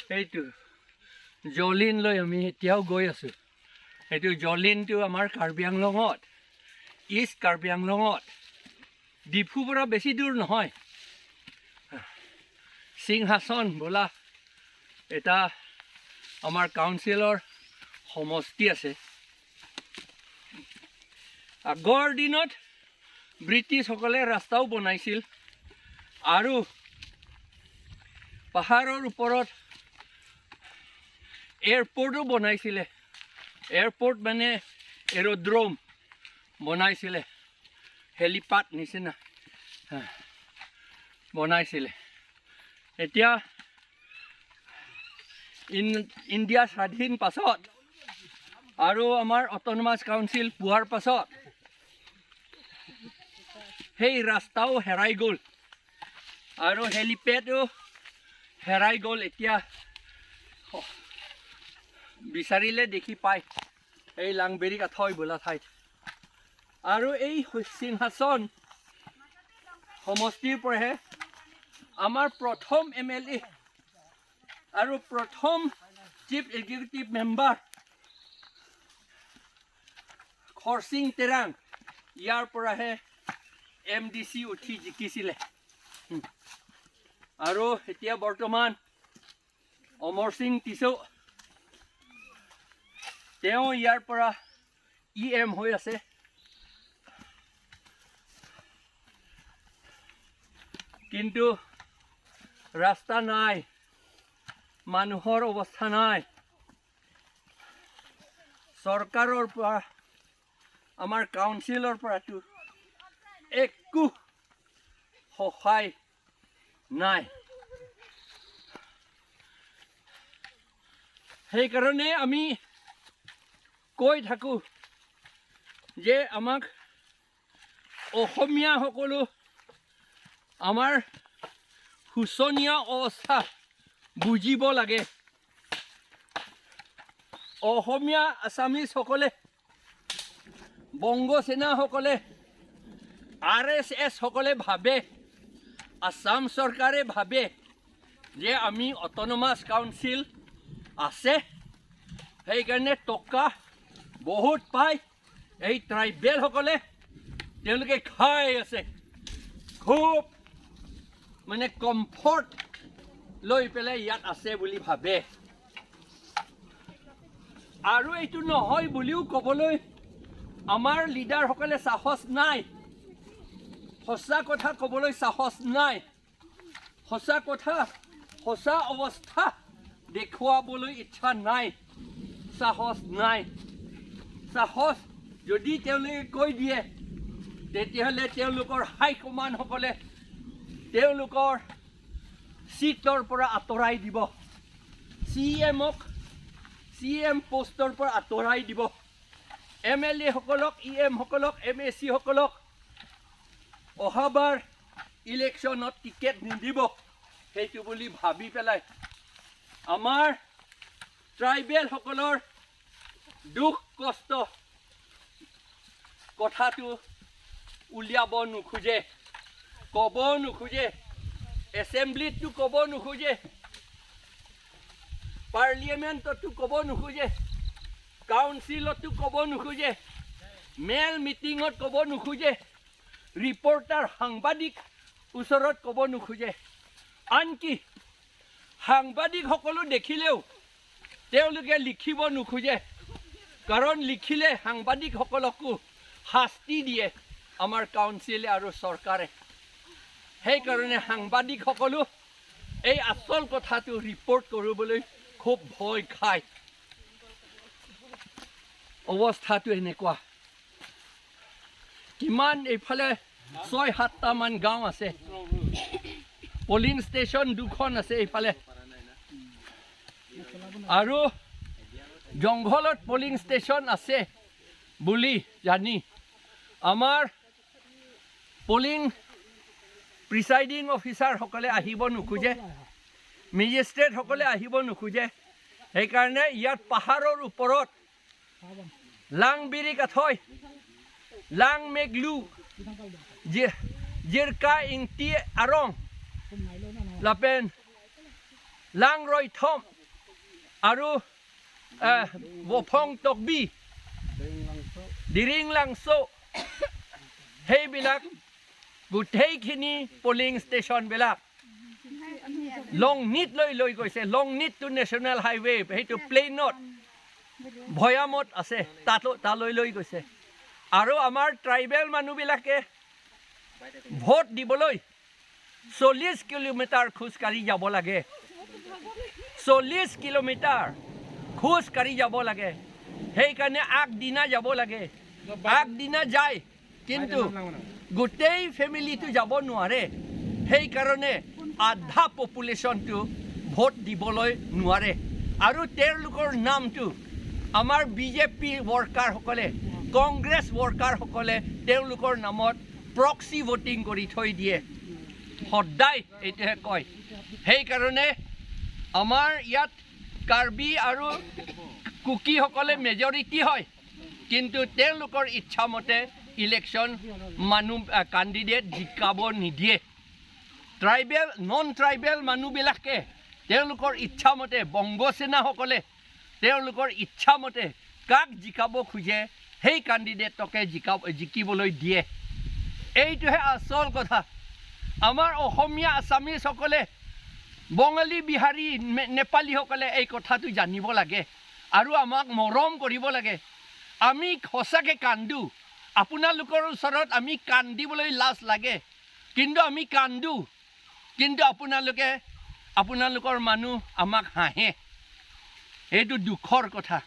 সেইটো জলিনলৈ আমি এতিয়াও গৈ আছোঁ। সেইটো জলিনটো আমাৰ কাৰ্বি আংলঙত, ইষ্ট কাৰ্বি আংলঙত, ডিফুৰ পৰা বেছি দূৰ নহয়। সিংহাসন বোলা এটা আমাৰ কাউন্সিলৰ সমষ্টি আছে। আগৰ দিনত ব্ৰিটিছসকলে ৰাস্তাও বনাইছিল আৰু পাহাৰৰ ওপৰত এয়াৰপৰ্টো বনাইছিলে। এয়াৰপৰ্ট মানে এৰ'ড্ৰম বনাইছিলে, হেলিপাড নিচিনা বনাইছিলে। এতিয়া ইণ্ডিয়া স্বাধীন পাছত আৰু আমাৰ অট'নমাছ কাউন্সিল পোৱাৰ পাছত সেই ৰাস্তাও হেৰাই গ'ল আৰু হেলিপেডো হেৰাই গ'ল। এতিয়া বিচাৰিলে দেখি পায় এই লাংবেৰী কাঠৈ বোলা ঠাইত। আৰু এই সিংহাসন সমষ্টিৰ পৰাহে আমাৰ প্ৰথম এমএলএ আৰু প্ৰথম chief executive member Kharsing Terang ইয়াৰ পৰাহে এমডিচি উঠি জিকিছিলে। আৰু এতিয়া বৰ্তমান অমৰ সিং টিচৌ, তেওঁ ইয়াৰ পৰা ইএম হৈ আছে। কিন্তু ৰাস্তা নাই, মানুহৰ অৱস্থা নাই। চৰকাৰৰ পৰা, আমাৰ কাউন্সিলৰ পৰাতো একো সহায় নাই। সেইকাৰণে আমি কৈ থাকোঁ যে আমাক অসমীয়া সকলো আমাৰ শোচনীয় অৱস্থা বুজিব লাগে। অসমীয়া আছামিজসকলে, বংগসেনাসকলে, আৰএছএছসকলে ভাবে, আছাম চৰকাৰে ভাবে যে আমি অট'নমাছ কাউন্সিল আছে, সেইকাৰণে টকা বহুত পায় এই ট্ৰাইবেলসকলে, তেওঁলোকে খাই আছে, খুব মানে কমফৰ্ট লৈ পেলাই ইয়াত আছে বুলি ভাবে। আৰু এইটো নহয় বুলিও ক'বলৈ আমাৰ লিডাৰসকলে সাহস নাই, সঁচা কথা ক'বলৈ সাহস নাই, সঁচা কথা সঁচা অৱস্থা দেখুৱাবলৈ ইচ্ছা নাই, সাহস নাই। সাহস যদি তেওঁলোকে কৈ দিয়ে তেতিয়াহ'লে তেওঁলোকৰ হাইকমাণ্ডসকলে তেওঁলোকৰ চিটৰ পৰা আঁতৰাই দিব, চি এম পষ্টৰ পৰা আঁতৰাই দিব, এমএলএসকলক, ইএমসকলক, এমএচিসকলক অহাবাৰ ইলেকশ্যনত টিকেট নিদিব। সেইটো বুলি ভাবি পেলাই আমাৰ ট্ৰাইবেলসকলৰ দুখ কষ্ট কথাটো উলিয়াব নোখোজে, ক'ব নোখোজে, এছেম্বলিততো ক'ব নোখোজে, পাৰ্লিয়ামেণ্টতো ক'ব নোখোজে, কাউন্সিলতো ক'ব নোখোজে, মেল মিটিঙত ক'ব নোখোজে, ৰিপৰ্টাৰ সাংবাদিক ওচৰত ক'ব নোখোজে। আনকি সাংবাদিকসকলো দেখিলেও তেওঁলোকে লিখিব নোখোজে, কাৰণ লিখিলে সাংবাদিকসকলকো শাস্তি দিয়ে আমাৰ কাউন্সিলে আৰু চৰকাৰে। সেইকাৰণে সাংবাদিকসকলো এই আচল কথাটো ৰিপৰ্ট কৰিবলৈ খুব ভয় খায়। অৱস্থাটো এনেকুৱা। কিমান এইফালে 6-7টামান গাঁও আছে, পলিং ষ্টেচন দুখন আছে এইফালে, আৰু জংঘলত পলিং ষ্টেচন আছে বুলি জানি আমাৰ পলিং প্ৰিচাইডিং অফিচাৰসকলে আহিব নোখোজে, মেজিষ্ট্ৰেটসকলে আহিব নোখোজে। সেইকাৰণে ইয়াত পাহাৰৰ ওপৰত লাংবিৰি কাঠৈ, লাং মেগলু, জিৰকা ইংটি আৰং, লাপেন লাং ৰৈথম আৰু বফং টকবি, দিৰিং লাংচ, সেইবিলাক গোটেইখিনি পলিং ষ্টেচনবিলাক লংনিত লৈ লৈ গৈছে। লংনিতটো নেশ্যনেল হাইৱে, সেইটো প্লেইনত ভৈয়ামত আছে, তাতো তালৈ লৈ গৈছে। আৰু আমাৰ ট্ৰাইবেল মানুহবিলাকে ভোট দিবলৈ 40 কিলোমিটাৰ খোজকাঢ়ি যাব লাগে। 40 কিলোমিটাৰ খোজকাঢ়ি যাব লাগে। সেইকাৰণে আগদিনা যাব লাগে। আগদিনা যায়, কিন্তু গোটেই ফেমিলিটো যাব নোৱাৰে। সেইকাৰণে আধা পপুলেশ্যনটো ভোট দিবলৈ নোৱাৰে। আৰু তেওঁলোকৰ নামটো আমাৰ বিজেপি ৱৰ্কাৰসকলে, কংগ্ৰেছ ৱৰ্কাৰসকলে তেওঁলোকৰ নামত প্ৰক্সি ভোটিং কৰি থৈ দিয়ে। সদায় এইটোহে কয়। সেইকাৰণে আমাৰ ইয়াত কাৰ্বি আৰু কুকিসকলে মেজৰিটি হয়, কিন্তু তেওঁলোকৰ ইচ্ছামতে ইলেকশ্যন মানুহ কাণ্ডিডেট জিকাব নিদিয়ে। ট্ৰাইবেল, নন ট্ৰাইবেল মানুহবিলাকে তেওঁলোকৰ ইচ্ছামতে, বংগসেনাসকলে তেওঁলোকৰ ইচ্ছামতে কাক জিকাব খোজে, সেই কাণ্ডিডেটকে জিকিবলৈ দিয়ে। এইটোহে আচল কথা। আমাৰ অসমীয়া, আছামিজসকলে, বঙালী, বিহাৰী, নেপালীসকলে এই কথাটো জানিব লাগে আৰু আমাক মৰম কৰিব লাগে। আমি সঁচাকৈ কান্দো। আপোনালোকৰ ওচৰত আমি কান্দিবলৈ লাজ লাগে, কিন্তু আমি কান্দো। কিন্তু আপোনালোকে, আপোনালোকৰ মানুহ আমাক হাঁহে। এইটো দুখৰ কথা।